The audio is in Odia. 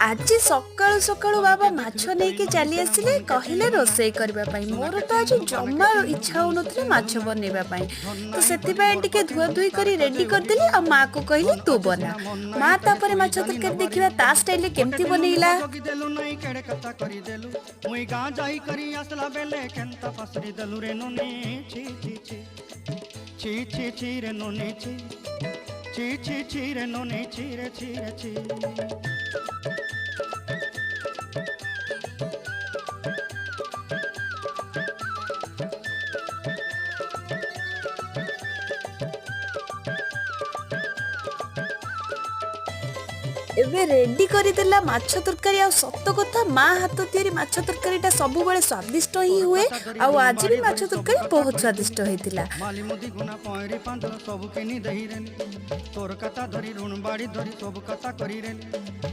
ଆଜି ସକାଳୁ ସକାଳୁ ବାବା ମାଛ ନେଇକି ଚାଲି ଆସିଲେ, କହିଲେ ରୋଷେଇ କରିବା ପାଇଁ। ମୋର ତ ଆଜି ଜମା ଇଚ୍ଛା ହେଉନଥିଲା ମାଛ ବନେଇବା ପାଇଁ, ତ ସେଥିପାଇଁ ଟିକେ ଧୁଆଧୁଇ କରି ରେଡି କରିଦେଲି ଆଉ ମାଆକୁ କହିଲି, ତୁ ବନା ମା। ତାପରେ ମାଛ ତରକାରୀ ଦେଖିବା ତା ଷ୍ଟାଇଲରେ କେମିତି ବନେଇଲା। ଦେଲୁ ନାଇଁ, କେଡ଼େ କଥା କରିଦେଲୁ। ମୁଇଁ ଗାଁ ଯାଇ କରି ଆସିଲା ବେଲେ କେନ୍ତା ପାଶରି ଦେଲୁ ରେ ନୁନି। ଛି ଛି ଛି ଛି ଛି ଛି ରେ ନୁନି, ଛି ଛି ଛି ଛି ରେ ନୁନି, ଛି ରେ ଛି ରେ ଛି। ଏବେ ରେଡି କରିଦେଲା ମାଛ ତରକାରୀ। ଆଉ ସତ କଥା, ମା ହାତ ତିଆରି ମାଛ ତରକାରୀଟା ସବୁବେଳେ ସ୍ୱାଦିଷ୍ଟ ହିଁ ହୁଏ ଆଉ ଆଜି ବି ମାଛ ତରକାରୀ ବହୁତ ସ୍ୱାଦିଷ୍ଟ ହେଇଥିଲା। ମାଲି ମୁଦି, ଗୁନା, ପଏଁରି, ପାନ୍ଦର ସବୁ କିନି ଦେଇରେନି। ତୋର କଥା ଧରି ଋଣ ବାଡ଼ି ଧରି ସବୁ କଥା କରିରେନି।